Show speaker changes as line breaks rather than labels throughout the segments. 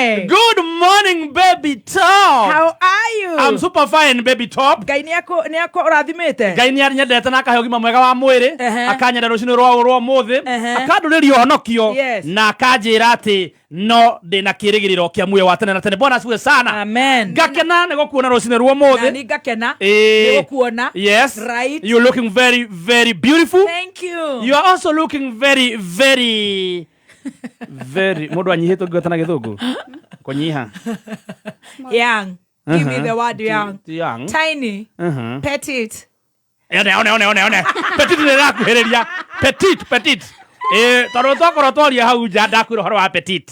Morning.
Good morning, baby top.
How are you?
I'm super fine, baby top.
Ngai nĩ akũrathimĩte.
Ngai nĩ anyendete na akahe ũgima mwega wa mwĩrĩ, akanyenda rũcinĩ rwa ũmũthĩ, akandũrĩria ũhonokio, na akanjĩra atĩ no ndĩna kĩrĩgĩrĩro kĩa muoyo wa tene na tene. Bwana asifiwe sana.
Amen.
Ngakena nĩ gũkuona rũcinĩ rwa ũmũthĩ.
Nani ngakena nĩ gũkuona.
Yes.
Right.
You're looking very, very beautiful.
Thank you.
You are also looking very, very, very. Mũndũ anyihĩtwo ngĩgweta na gĩthũngũ. Kũnyiha.
Young. Give me the word young.
Young.
Tiny. Petite.
One, one, one, one, one. Petite nĩ ĩrakuhĩrĩria. Petite, petite. Tondũ twakorwo twaria hau nja ndakwĩra ũhoro wa petite.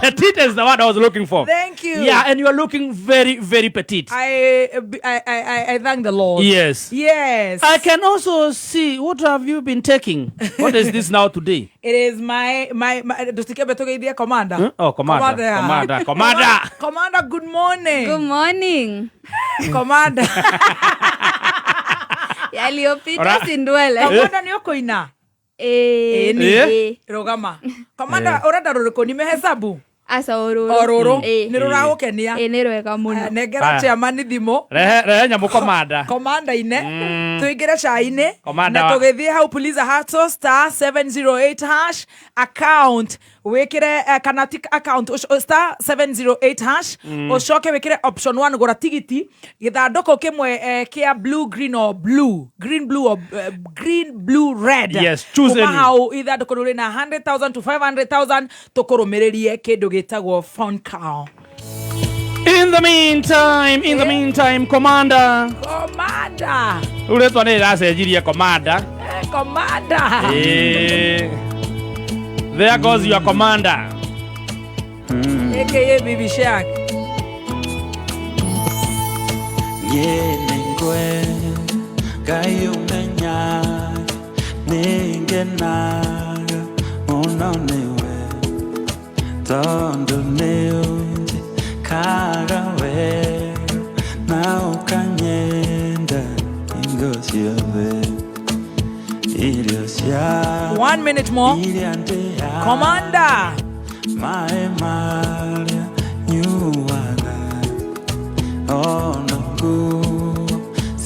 Petite is the word I was looking for.
Thank you.
Yeah, and you are looking very, very petite.
I thank the Lord.
Yes.
Yes.
I can also see, what have you been taking? What is this now today?
It is my ndũtikĩambe tũgeithie Commander.
Oh, Commander.
Commander.
Commander. Commander.
Commander, good morning.
Good morning.
Commander.
Yaliyopita
Ora.
si ndwele.
Commander nĩ ũkũina?
Eh,
Ĩni.
eh.
Rũgama. Commander, ũrenda rũrĩkũ? Nimehesabu.
Aca ũrũrũ.
O rũrũ.
Eh.
Nĩ rũragũkenia.
Eh, nĩ rwega mũno.
Nengera
Aya.
chairman thimũ.
Rehe, rehe nyamũ Commander.
Commander-inĩ tũingĩre cai-inĩ
Commander
na
wa-
tũgĩthiĩ hau Puliza Hustle star 708 hash account wĩkĩre kana ti account star 708 hash ũcoke wĩkĩre option 1 gũra tigiti gĩthandũkũ kĩmwe kĩa blue green or blue green blue or green blue red.
Yes, choose
Kuma
any.
hau ithandũkũ rĩu rĩna 100,000 to 500,000 tũkũrũmĩrĩrie kĩndũ gĩtagwo phone call.
In the meantime, in the meantime, Commander.
Commander.
Rĩu rĩtwa nĩ rĩracenjirie Commander.
Commander.
There goes your commander.
AKA Baby Shark.
Nyenengwe Ngai ũmenyaga nĩngenaga mũno nĩwe tondũ nĩũnjĩkaga wega na ũkanyenda hingo ciothe irio cia
1 minute more.
iria ndĩaga
Commander.
maĩ marĩa nyuaga ona nguo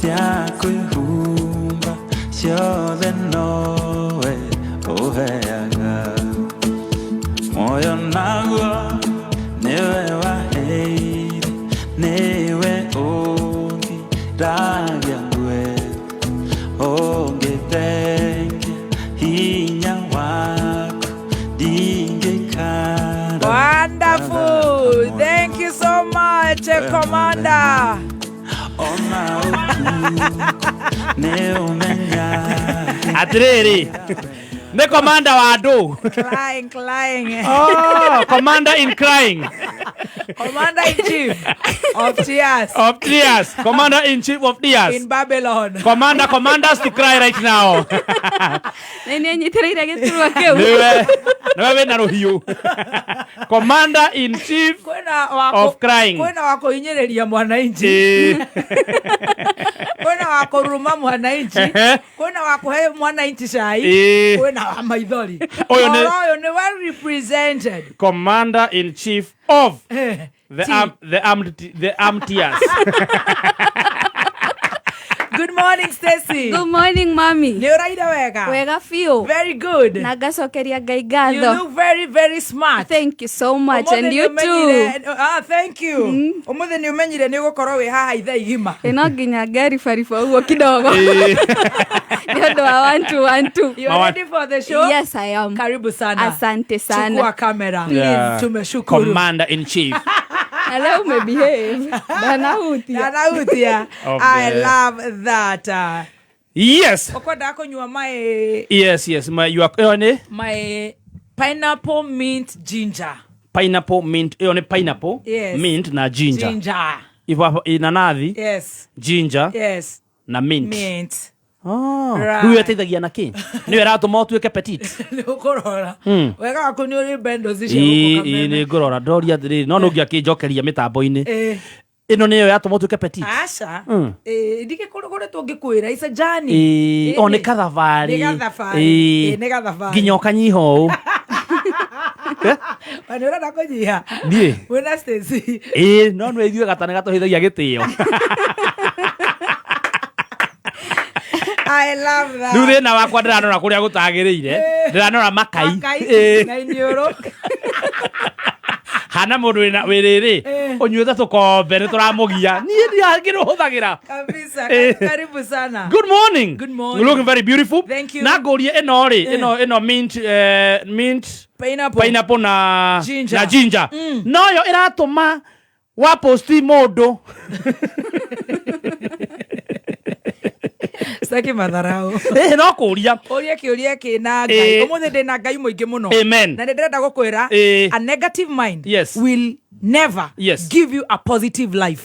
cia kwĩhumba ciothe nowe ũheaga muoyo naguo nĩwe waheire nĩwe ũngiragia ngue ũngĩthengia hinya waku ndingĩkara.
Wonderful. Thank you so much, Commander.
Ona ũtukũ nĩũmenyaga.
Atĩrĩrĩ, nĩ commander wa andũ.
Crying, crying.
Oh, commander in crying.
Commander in chief of tears.
Of tears. Commander in chief of tears.
In Babylon.
Commander, commanders to cry right now.
Nĩ nĩanyitĩrĩire gĩturwa kĩu.
Nĩwe, nĩwe wĩna rũhiũ. Commander in chief
Kwĩna wa
of crying.
Kwĩna wa kũhinyĩrĩria mwananchi. Kwĩna wa kũruma mwananchi. Kwĩna wa kũhe mwananchi cai. Kwĩna wa maithori.
Ũyũ nĩ-
Ũhoro ũyũ nĩ well represented.
Commander in chief of the
T.
arm, the armed, the armed tears.
Good morning, Stacy.
Good morning, mami.
Nĩ ũraire wega?
Wega biũ.
Very good.
Na ngacokeria Ngai
You
ngatho.
look very, very smart.
Thank you so much
Ũmũthĩ
and
nĩ
you too.
ũmenyire- thank you. Ũmũthĩ nĩ ũmenyire nĩ ũgũkorwo wĩ haha ithaa igima.
Ĩ no nginya ngeribariba ũguo kidogo. Nĩ ũndũ wa 1 2 1 2.
You are ready for the show?
Yes, I am.
Karibu sana.
Asante sana.
Chukua kamera.
Yeah.
Tumeshukuru.
Commander in chief.
Na leo umebehave. Ndanahutia.
Ndanahutia.
Of
I
the-
love that.
Yes.
Ũkwendaga kũnyua my
Yes, yes. My, you are, ĩyo nĩ
my pineapple mint ginger.
pineapple mint. Ĩyo nĩ pineapple
Yes.
mint na ginger.
Ginger.
Iva, inanathi,
Yes.
ginger
Yes.
na mint.
Mint.
Oh.
Right.
Rĩu ĩteithagia na kĩ? Nĩyo ĩratũma ũtuĩke petite.
Nĩ ũkũrora. Wega waku nĩ ũrĩ bendo icio
Ĩ,
gũkũ
ĩ,
kameme.
nĩ ngũrora ndoria atĩrĩrĩ no nũngĩakĩnjokeria mĩtambo-inĩ ĩno nĩyo yatũma ũtuĩke petite.
Aca. Ndingĩkũrĩtwo ngĩkwĩra ica jani.
Ĩ, o nĩ kathabarĩ.
Nĩ gathabarĩ.
Ĩ,
Ĩ, nĩ gathabarĩ.
nginya ũkanyiha ũũ.
Nä å renda kå nyiha
Niĩ?
wä na Stacy.
Ĩĩ, no nĩ ithuĩ gatane gatũhithagia gĩtĩo.
I love that.
Rĩu thĩna wakwa ndĩranora kũrĩa gũtagĩrĩire, ndĩranora makai.
Makai
Ĩĩ.
na iniũrũ.
Hana mũndũ wĩ rĩrĩ ũnyuĩte tũkombe nĩ tũramũgia, niĩ ndiangĩrũhũthagĩra.
Kabisa. Karibu sana.
Good morning.
Good morning.
You're looking very beautiful.
Thank you.
Na ngũrie ĩno rĩ, ĩno mint, mint
Pineapple.
pineapple na
Ginger.
na ginger. Noyo ĩratũma wa posti mũndũ.
Sitaki matharau.
Ĩĩ, no kũria.
Ũrie kĩũria kĩna Ngai. Ũmũthĩ ndĩna Ngai mũingĩ mũno.
Amen.
Na nĩ ndĩrenda gũkwĩra, a negative mind will never give you a positive life.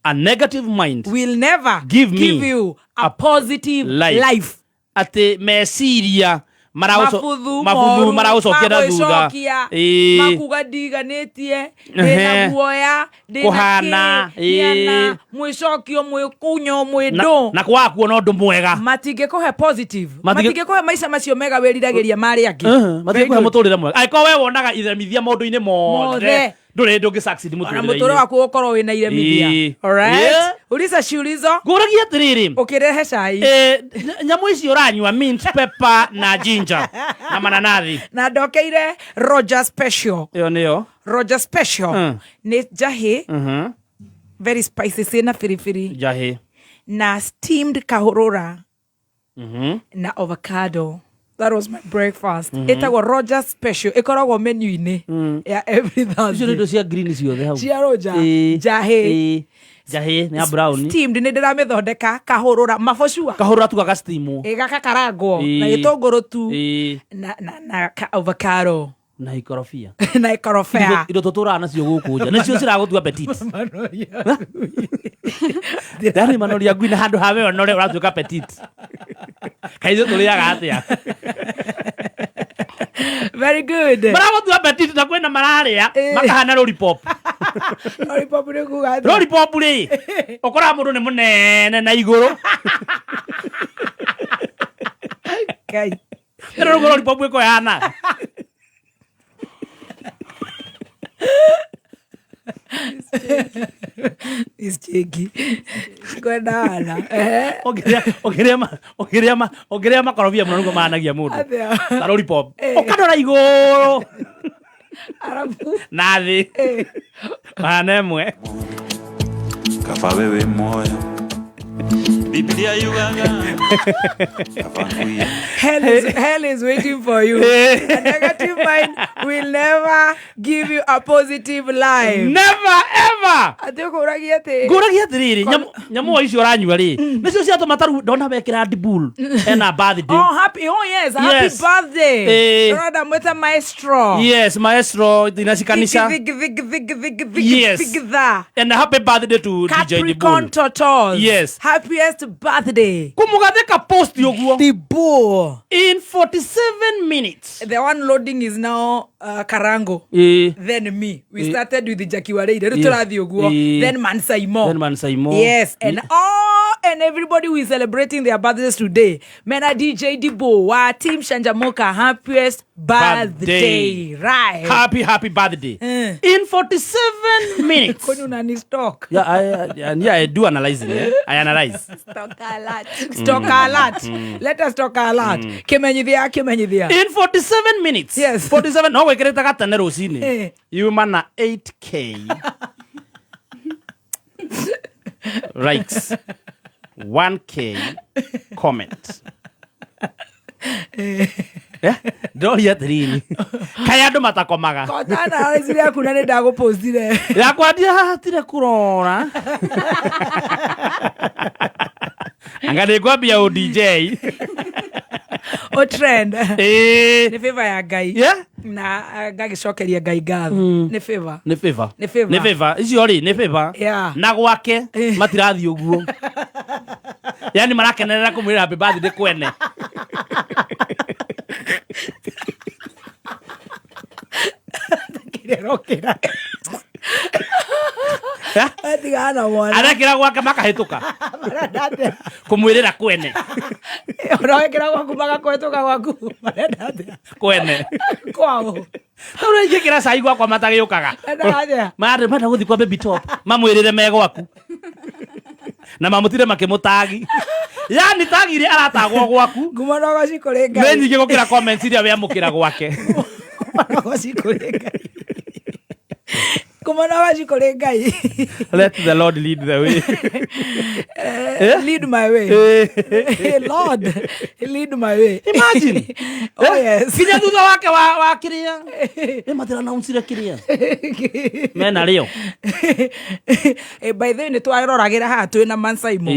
A negative mind
Will never
Give me
give you a positive
life.
life.
Atĩ meciria
Mabuthu
mabuthu
moru,
maragũcokia na thutha.
magwĩcokia,
Ĩĩ.
makuga ndiganĩtie, ndĩna guoya, ndĩna
Kũhana,
kĩ, ndiana,
ĩĩ.
mwĩcokio, mwĩkunyo,
Na,
mwĩndũ.
na kwaga kuona ũndũ mwega.
Matingĩkũhe positive, matingĩkũhe maica macio mega wĩriragĩria marĩa angĩ.
Matingĩkũhe mũtũrĩre mwega angĩkorwo we wonaga iremithia maũndũ-inĩ mothe.
Mothe.
Ndũrĩ hĩndĩ ũngĩ succeed
Ona
mũtũrĩre-inĩ.
mũtũrĩre waku ũkorwo wĩna iremithia. Alright? Uliza ciulizo.
Ngũragia atĩrĩrĩ,
Ũkĩrehe cai.
Nyamũ ici ũranyua, mint pepper na ginger na mananathi.
Na ndokeire Roger Special.
Ĩyo nĩyo.
Roger Special nĩ njahĩ very spicy, ciĩna biribiri
Njahĩ.
Na steamed kahũrũra na avocado. That was my breakfast. Ĩtagwo Roger Special, ĩkoragwo menu-inĩ ya every
Icio nĩ
Thursday.
indo cia green ciothe hau.
Cia Roger. Njahĩ.
Njahĩ nĩ ya brown.
Steamed nĩ ndĩramĩthondeka, kahũrũra mabocua.
Kahũrũra tugaga steamwo.
Ĩgakakarangwo na gĩtũngũrũ tu na ka avocado
Na ikorobia.
Na ikorobia.
Indo tũtũraga nacio gũkũ nja nĩcio ciragũtua petit. Yani manoria ngui na handũ ha we onore ũratuĩka petit. Kaĩ ithuĩ tũrĩaga atĩa?
Very good.
Maragũtua petit na kwĩna mararĩa makahana lollipop.
Lollipop nĩ kuga atĩa?
Lollipop rĩ, ũkoraga mũndũ nĩ mũnene na igũrũ.
Ngai.
Ĩno nĩguo lollipop ĩko ĩhana.
Is cheeky. Kwenda ana.
Ũngĩrĩa makorobia mũno nĩguo mahanagia mũndũ.
Atĩa?
Ta lollipop. Ũkanora igũrũ
Arabu.
na thĩ. Mahana ĩmwe.
Kaba wewe moyo Biblia yugaga kaba nguye.
Hell is waiting for you. A negative mind will never give you a positive life.
Never ever.
Atĩ ũkũragia atĩ
Ngũragia atĩrĩrĩ, nyamũ icio ũranyua rĩ, nĩcio ciatũma taru ndona wekĩra Dibul ena birthday.
Oh, happy. Oh, yes. Happy
Yes.
birthday. Ndĩrona mwĩta maestro.
Yes, maestro thinacikanisa.
Thig, thig, thig, thig, thig, thig, tha.
And happy birthday to DJ
Capricorn
Dibul.
Tortoise.
Yes.
Happiest birthday.
Kũmũgathĩka post ũguo
Dibul.
in 47 minutes.
The one loading is now Karango. Then me. We started with the Jackie Wareire. Rĩu tũrathiĩ ũguo. Then Mansaimo.
Then Mansaimo.
Yes, and all and everybody who is celebrating their birthdays today. Mena DJ Dibo wa Team Shanjamoka, happiest birthday.
Birthday.
Right.
Happy happy birthday. In 47 minutes.
Kwani unani stalk?
Yeah, yeah, I do analyzing. Eh? I analyze.
Stock alert.
Stalk alert. Let us talk alert. Kimenyithia, kimenyithia.
In 47 minutes.
Yes.
47 no wĩkĩrĩte gatene rũcinĩ. Yuma na 8K likes, 1K comment. Ndĩroria atĩrĩrĩ, kaĩ andũ matakomaga?
Kotana analyze yaku na nĩ ndagũpostire.
Yakwa ndiahatire kũrora anga nĩ ngwambia ũ DJ.
O trend.
Ĩĩ.
Nĩ favor ya Ngai. Na ngagĩcokeria Ngai ngatho. Nĩ favor.
Nĩ favor.
Nĩ favor.
Nĩ favor icio rĩ, nĩ favor. Na gwake matirathiĩ ũguo, yani marakenerera kũmwĩra happy birthday kwene.
Kĩrĩa ũrokĩra. Atigana na mwana.
Arekĩra gwake makahĩtũka
Marenda atĩa?
Kũmwĩrĩra kwene.
Ũrawekĩra gwaku magakũhetũka gwaku. Marenda atĩa?
Kwene.
Kwao.
Tondũ ingĩkĩra cai gwakwa matagĩũkaga.
Endaga atĩa?
Marĩ menda gũthiĩ kwa Baby Top mamwĩrĩre me gwaku na mamũtire makĩmũtagi, yani tagi iria aratagwo gwaku
Ngumo no goci kũrĩ
nĩ
Ngai.
nyingĩ gũkĩra comments iria wĩamũkĩra gwake.
Ngumo no goci kũrĩ Ngai. Ngumo no goci kũrĩ Ngai.
Let the Lord lead the way.
Lead my way. Lord, lead my way.
Imagine.
Oh yes.
Nginya thutha wake wa kĩrĩa ĩ matira announcire kĩrĩa mena rĩo.
By the way, nĩ twaroragĩra haha twĩ na Mansaimo.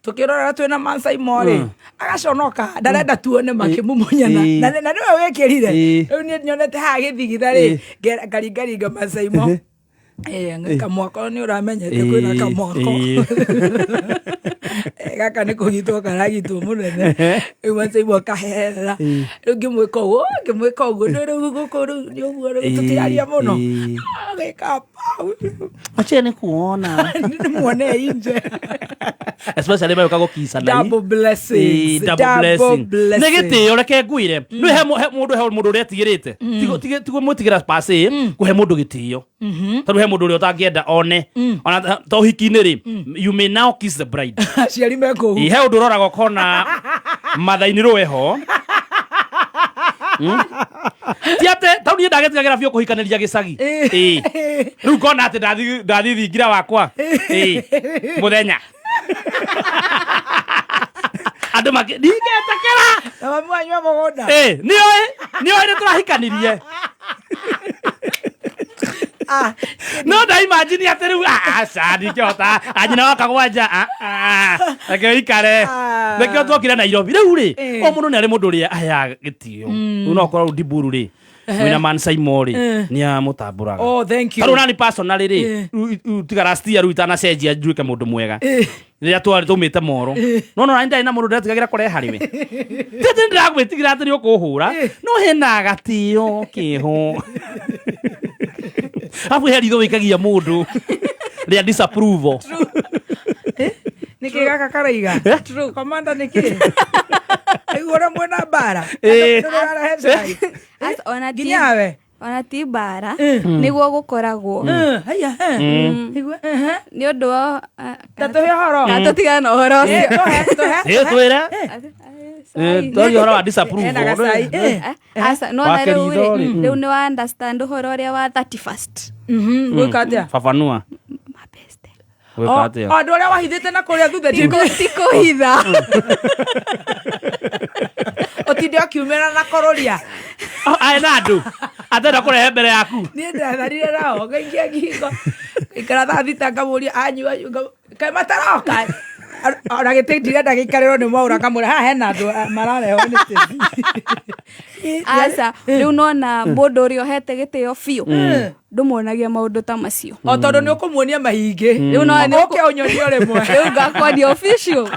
Tukirorera twĩ na Mansaimo rĩ, agaconoka, ndarenda tuone makĩmumunyana. Na nĩwe wĩkĩrire. Rĩu niĩ nyonete haha gĩthigitha rĩ, ngaringaringa Mansaimo. Kamwako nĩ ũramenyete kwĩna kamwako. Gaka nĩ kũgitwo karagitwo mũnene. Rĩu Mansaimo akaherera. Rĩu ngĩmwĩka ũguo, ngĩmwĩka ũguo, nĩ rĩu gũkũ rĩu nĩ ũguo rĩu tũtiraria mũno. Agĩka pau.
Acheni kuona.
Nĩmuone inje.
Especially mayoka gũkicana.
Double blessings.
Double blessing.
Blessing.
Nĩ gĩtĩo, reke ngwĩre nĩ he mũndũ, he mũndũ ũrĩa etigĩrĩte. Tiguo mwĩtigĩra pasi kũhe mũndũ gĩtĩo, tondũ he mũndũ ũrĩa ũtangĩenda one ona ta ũhiki-inĩ rĩ, you may now kiss the bride.
Aciari me kũu.
Ĩ, he ũndũ ũroraga ũkona mathainĩ rũwe ho. Ti atĩ tau niĩ ndagĩtigagĩra biũ kũhikanĩria gĩcagi. Ĩ. Rĩu ngona atĩ ndathi thingira wakwa. Ĩ. Mũthenya andũ makĩ ndingetĩkĩra.
Na mami wanyu wa mũgũnda.
Ĩ, nĩoĩ nĩoĩ nĩ tũrahikanirie.
Ah,
no ndaimagine atĩ rĩu aca ndingĩhota anyina wa kagwanja, reke ikare.
Ah.
Nĩkĩo twokire Nairobi rĩu rĩ. O mũndũ nĩ arĩ mũndũ ũrĩa aheaga gĩtĩo. Rĩu no ũkorwo rĩu Ndiburu rĩ, mwĩna Man Saimo rĩ, nĩ amũtambũraga.
Oh, thank you.
Tarĩu nani personally rĩ, rĩu tiga last year rĩu itanacenjia nduĩke mũndũ mwega, rĩrĩa twarĩ twaumĩte moro, no nani ndarĩ na mũndũ ndĩretigagĩra kũrehe harĩ we. Ti atĩ ndĩragwĩtigĩra atĩ nĩ ũkũhũra, no hena gatĩo kĩho, arabu he ritho wĩikagia mũndũ rĩa disapproval.
Nĩkĩ gaka karaiga?
True.
Komanda nĩkĩ? Aigua ũrĩa mwĩna mbara. Ndũrarehe cai.
Ona ti
Nginya we.
Ona ti mbara nĩguo gũkoragwo.
Haya. Igua.
Nĩ ũndũ wa
Ta tũhe ũhoro.
Kana tũtigane na ũhoro ũcio.
Tũhe, tũhe.
Ĩ, twĩre.
Cai.
Twaria ũhoro wa
Ena
disapproval.
gacai.
Aca, nona
Wake
rĩu
ritho
rĩ,
rĩ.
rĩu nĩ wa understand ũhoro ũrĩa wa 31st.
Gwĩka atĩa?
Fafanua.
Mabeste.
Gwĩka atĩa?
O andũ arĩa wahithĩte na kũrĩa thutha.
Ti kũhitha.
Ũtinde ũkiumĩra na kũrũria.
Aĩ na andũ atenda kũrehe mbere yaku.
Niĩ ndatharire nao ngaikia ngingo ngaikara thaa 6, ngamũria anyua kaĩ mataroka, ona gĩtĩ ndirenda gĩikarĩrwo nĩ mwaura, ngamũra haha hena andũ mararehwo nĩ tĩri.
Aca, rĩu nona mũndũ ũrĩa ũhete gĩtĩo biũ ndũmuonagia maũndũ ta macio.
O tondũ nĩ ũkũmuonia mahingĩ.
Rĩu no nĩ
ũke ũnyonie o rĩmwe.
Rĩu ngakwonia official.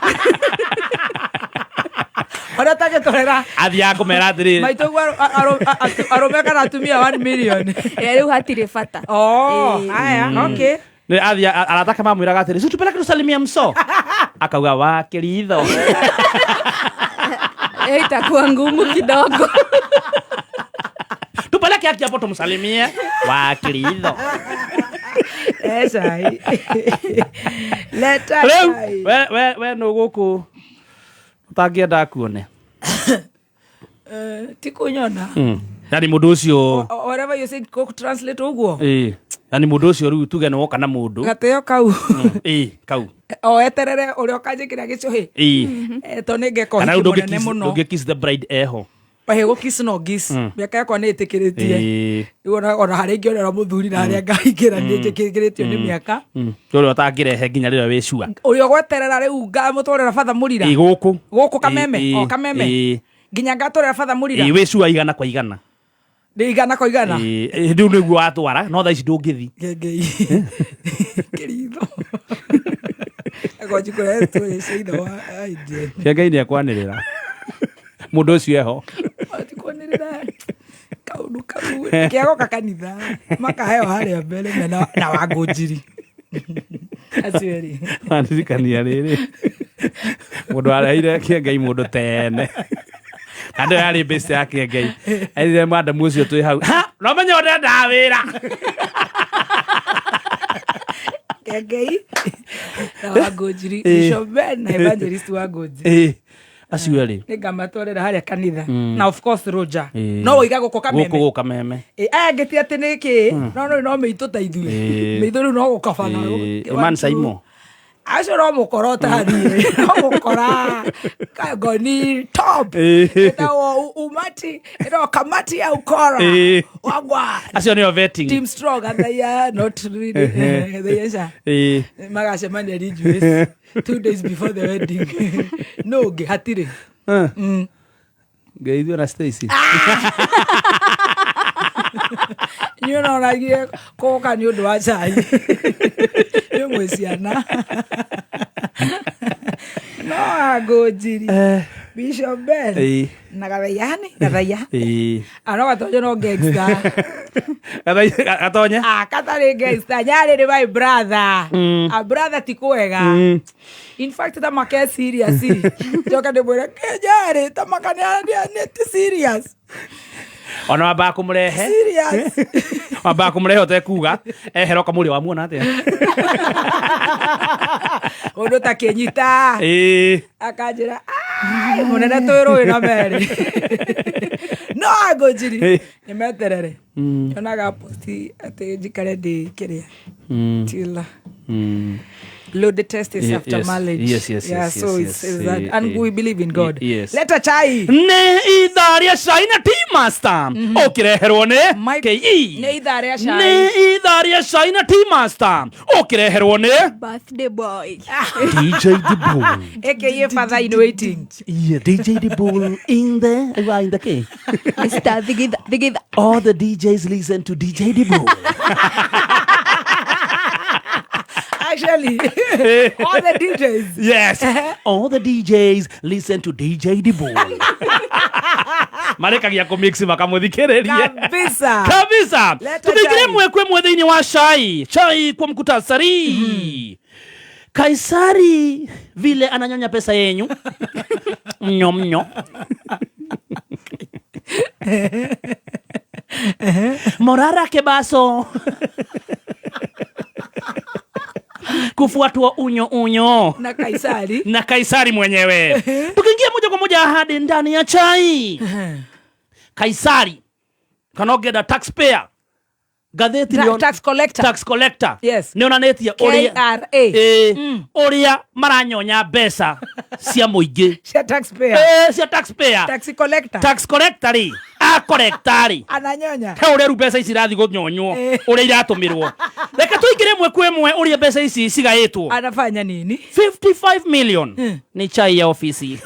Ũrĩa ũtangĩtwarĩra.
Athiaga kũmera atĩrĩrĩ.
Maitũ guo arũme kana atumia 1 million.
Rĩu hatirĩ bata.
Oh, haya, okay.
Nĩ athia arata ake mamwĩraga atĩrĩ, "Si tupeleke tusalimie mso," akauga wake ritho.
Hiyo itakuwa ngumu kidogo.
Tupeleke haki hapo tumsalimie wake ritho.
Cai, leta
Rĩu
cai.
we nũ gũkũ ũtangĩenda akuone?
Ti kunyona.
Yani mũndũ ũcio.
Whatever you say, go translate ũguo.
Ĩ, yani mũndũ ũcio rĩu tuge nĩ woka na mũndũ.
Gatĩo kau.
Ĩ, kau.
O eterere ũrĩa ũkanjĩkĩra gĩcũhĩ.
Ĩ.
To nĩ ngeka
Kana
ũhiki
rĩu
mũnene mũno.
ndũngĩ kiss the bride eho?
Ĩhĩ, gũkiss no kiss, mĩaka yakwa nĩ ĩtĩkĩrĩtie. Rĩu ona harĩa ingĩonera mũthuri na harĩa ngaingĩra nĩ njĩkĩrĩtio nĩ mĩaka.
Ũrĩa ũtangĩrehe nginya rĩrĩa wĩ sure.
Ũrĩa ũgweterera rĩu ngamũtwarĩra batha mũrira.
Ĩ, gũkũ.
Gũkũ Kameme.
Ĩ,
O Kameme.
Ĩ.
Nginya ngatwarĩra batha mũrira.
Ĩ, wĩ sure igana kwa igana.
Nĩ igana kwa igana.
Ĩ, ĩ, rĩu nĩguo watwara no thaa ici ndũngĩthi.
Ngengei kĩritho agonji kũrehetwo ĩcaitho wa Indian.
Kĩengai nĩ ekwanĩrĩra mũndũ ũcio eho.
Tikwanĩrĩra kaũndũ kau kĩagoka kanitha makaheo harĩa mbere mena na wangũnjiri acio erĩ.
Wandirikania rĩrĩ mũndũ areheire kĩengai mũndũ tene. Andå yarä mbĩcite ya Kĩengei, erire madamu ũcio twĩ hau, "Ha, no menye ũndendaga wĩra."
Kengei na Wangũnjiri, Bishop Ben na Evangelist Wangũnjiri.
Ĩĩ, acio erĩ.
Nĩ ngamatwarĩra harĩa kanitha, na of course Roger. No woiga gũkũ
gũkũ
Kameme.
Gũkũ Kameme.
Ĩ, aya angĩ ti atĩ nĩ kĩ, no no mĩitũ ta ithuĩ. Mĩitũ rĩu no gũkabana.
Iman Saimo.
Acio no mũkora ũtathiĩ, no mũkora kangoni top. Ĩtagwo umati, ĩtagwo kamati ya ukora. Wagwa.
Acio nĩo vetting.
Team strong, and they are not really, they are magacemania Ridgeways 2 days before the wedding. No ũngĩ hatirĩ.
Ngeithio na Stacy.
Inyuĩ no nagire kũũka nĩ ũndũ wa cai, nĩ mwĩ ciana, no Angũnjiri, Bishop Ben na Gathaiani, Gathaia. Ano Gatonyo no gangster.
Gatonye.
Ah, katarĩ gangster, nyarĩ nĩ my brother. A brother ti kwega. In fact, ta make serious, njoke ndĩmwĩre, "Kĩ nyarĩ ta maka nĩ ti serious."
Ona wambaga kũmũrehe.
Serious.
Wambaga kũmũrehe ũtekuga ehera, ũkamũria wamuona atĩa.
Ũndũ takĩnyita. Akanjĩra, "Ai, mũnene twĩ rũĩ na merĩ." No Angũnjiri nĩ meterere, nyonaga posti atĩ njikare ndĩ kĩrĩa till load the test is after marriage. Yeah, so it's that, and we believe in God. Leta chai.
Nĩ ithaa rĩa cai na Tea Master, ũkĩreherwo nĩ
Mike-
KE.
Nĩ ithaa rĩa cai.
Nĩ ithaa rĩa cai na Tea Master, ũkĩreherwo nĩ
Birthday boy.
DJ The Bull.
Aka father in waiting.
Yeah, DJ The Bull in the you are in the K.
Mr. Thigitha, Thigitha.
All the DJs listen to DJ The Bull.
Actually, all the DJs.
Yes. All the DJs listen to DJ The Bull. Marekagia kũmix makamũthikĩrĩria.
Kabisa.
Kabisa.
Leta
Tukiingĩra
chai.
ĩmwe kwa ĩmwe thĩinĩ wa chai, chai kwa mkutasari. Kaisari vile ananyonya pesa yenyu mnyo mnyo. Morara Kebaso kufuatwa unyo unyo
Na Kaisari.
Na Kaisari mwenyewe. Tukiingia moja kwa moja hadi ndani ya chai, Kaisari kana ũngĩenda taxpayer ngathĩti
Tax collector.
Tax collector.
Yes.
Nĩ onanĩtie ũrĩa
KRA.
Ĩĩ, ũrĩa maranyonya mbeca cia mũingĩ.
Cia taxpayer.
Ĩĩ, cia taxpayer.
Tax collector.
Tax collector rĩ, a collector rĩ,
Ananyonya.
he ũrĩa rĩu mbeca ici irathiĩ kũnyonywo, ũrĩa iratũmĩrwo. Reke tũingĩre ĩmwe kwa ĩmwe ũrĩa mbeca ici cigaĩtwo.
Anafanya nini?
55 million ni chai ya ofisi.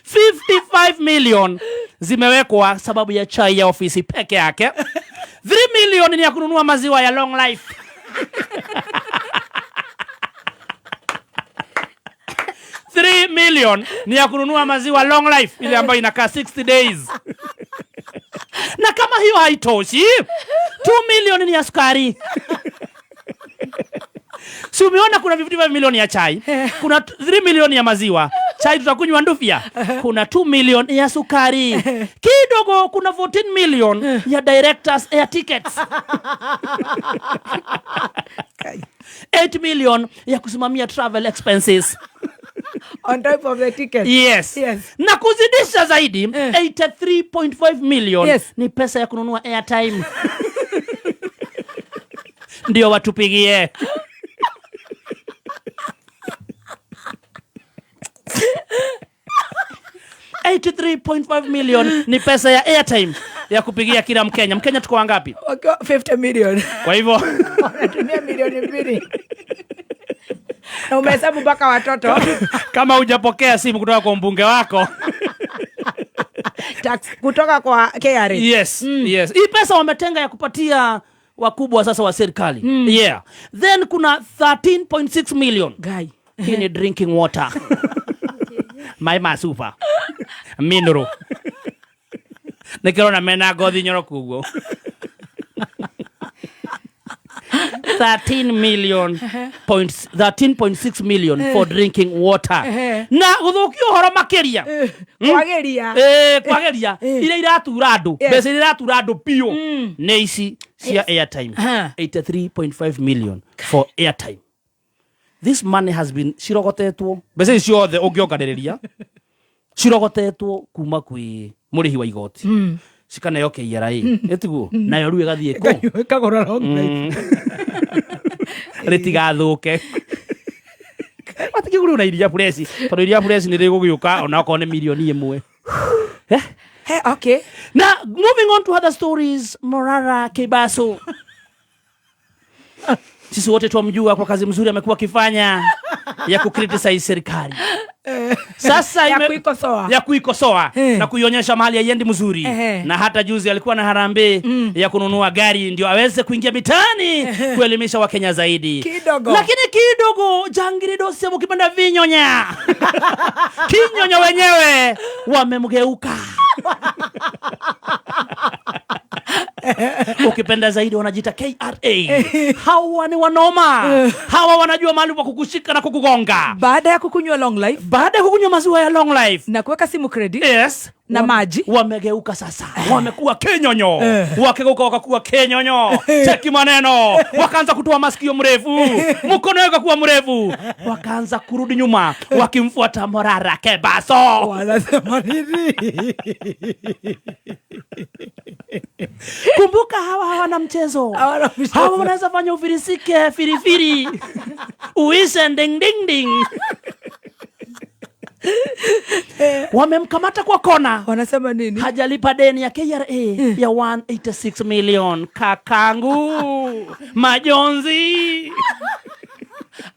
55 million zimewekwa sababu ya chai ya ofisi peke yake. 3 million ni ya kununua maziwa ya long life. 3 million ni ya kununua maziwa long life, ile ambayo inakaa 60 days. Na kama hiyo haitoshi, 2 million ni ya sukari. Si umeona kuna 55 milioni ya chai, kuna 3 milioni ya maziwa, chai tutakunywa ndufia, kuna 2 million ya sukari kidogo, kuna 14 million ya directors air tickets, 8 million ya kusimamia travel expenses.
On top of the ticket.
Yes. Na kuzidisha zaidi, 83.5 million ni pesa ya kununua airtime ndio watupigie. 83.5 million ni pesa ya airtime ya kupigia kila Mkenya. Mkenya tuko wangapi?
Wakiwa 50 million.
Kwa hivyo
wanatumia 2 milioni na umehesabu mpaka watoto.
Kama hujapokea simu kutoka kwa mbunge wako,
Tax kutoka kwa KRA.
Yes. Hii pesa wametenga ya kupatia wakubwa sasa wa serikali. Yeah. Then kuna 13.6 million.
Guy.
Hii ni drinking water. Mai masupa. Mineral. Nikirona mena ngothi nyoroku uguo. 13 million points 13.6 million for drinking water. Na gũthũkia ũhoro makĩria,
Kwageria.
Kwageria iria iratura andũ, mbeca iria iratura andũ biũ nĩ ici cia airtime. 83.5 million for airtime. This money has been cirogotetwo, mbeca ici ciothe ũngĩonganĩrĩria cirogotetwo kuma kwĩ mũrĩhi wa igoti, cikaneo KRA, ĩtiguo? Nayo rĩu ĩgathiĩ kũ?
Kagura long life.
Rĩtigathũke, matingĩgũrĩrwo na iria fresh, tondũ iria fresh nĩ rĩgũgĩũka onakorwo nĩ mirioni 1. Eh?
He, okay.
Now, moving on to other stories, Morara Kebaso. Sisi wote twamjua kwa kazi mzuri amekuwa akifanya ya kucriticize serikali. Sasa
Ya kuikosoa.
Ya kuikosoa na kuionyesha mahali haiendi mzuri. Na hata juzi alikuwa na harambee ya kununua gari ndio aweze kuingia mitaani kuelimisha Wakenya zaidi.
Kidogo.
Lakini kidogo jangiri dosi mukipenda vinyonya. Kinyonyo wenyewe wamemgeuka. Ukipenda zaidi wanajiita KRA. Hawa ni wanoma. Hawa wanajua mahali pa kukushika na kukugonga.
Baada ya kukunywa long life
Baada ya kukunywa maziwa ya long life
na kuweka simu credit na maji.
Wamegeuka sasa, wamekuwa kenyonyo, wakigeuka wakakuwa kenyonyo. Cheki maneno, wakaanza kutoa masikio mrefu, mkono wao ukakuwa mrefu, wakaanza kurudi nyuma wakimfuata Morara Kebaso.
Wanasema nini?
Kumbuka hawa hawana mchezo.
Hawana mchezo.
Hawa wanaweza fanya ufirisike firifiri, uishe ding ding ding. Wamemkamata kwa kona.
Wanasema nini?
Hajalipa deni ya KRA ya 186 million. Kakangu, majonzi.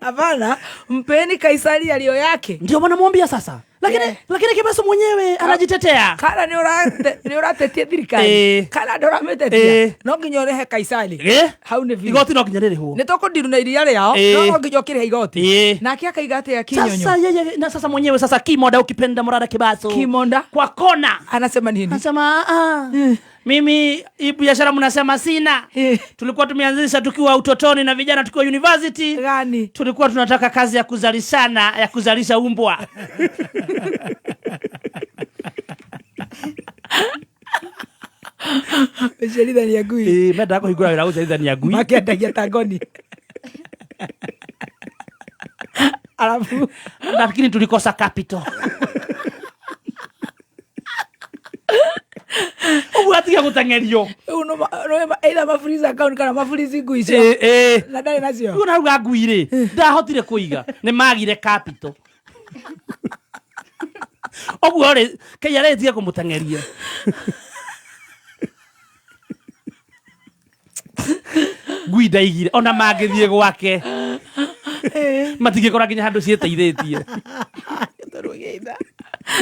Hapana, mpeni Kaisari yaliyo yake.
Ndio wanamwambia sasa, lakini lakini Kebaso mwenyewe anajitetea.
Kana nĩ ũratetia thirikari, kana ndũramĩtetia, no nginya ũrĩhe Kaisari. Hau nĩ biũ.
Igoti no nginya rĩrĩhwo.
Nĩ tũkũndiru na iria rĩao, no nginya ũkĩrĩhe igoti. Nake akaiga atĩa
Sasa
kinyonyo?
Yeye na sasa mwenyewe sasa Kimonda, ukipenda Morara Kebaso,
Kimonda
kwa kona
anasema nini?
Anasema, "Ah, mimi hii biashara mnasema sina. Tulikuwa tumeanzisha tukiwa utotoni na vijana tukiwa university.
Gani?
Tulikuwa tunataka kazi ya kuzalishana, ya kuzalisha umbwa."
Ũciarithania ngui.
Mendaga kũhingũra wĩra wa gũciarithania ngui.
Makĩendagia tangoni arabu.
Lakini tulikosa capital. Ũguo atiga gũteng'erio.
Rĩu no either mafreeze account kana mafreeze ngui icio. Na ndarĩ nacio.
Rĩu narauga ngui rĩ, ndahotire kũiga, nĩ magire capital. Ũguo rĩ, KRA ĩtige kũmũteng'eria. Ngui ndaigire ona mangĩthiĩ gwake matingĩkora nginya handũ ciĩteithĩtie.
Tũrugĩte.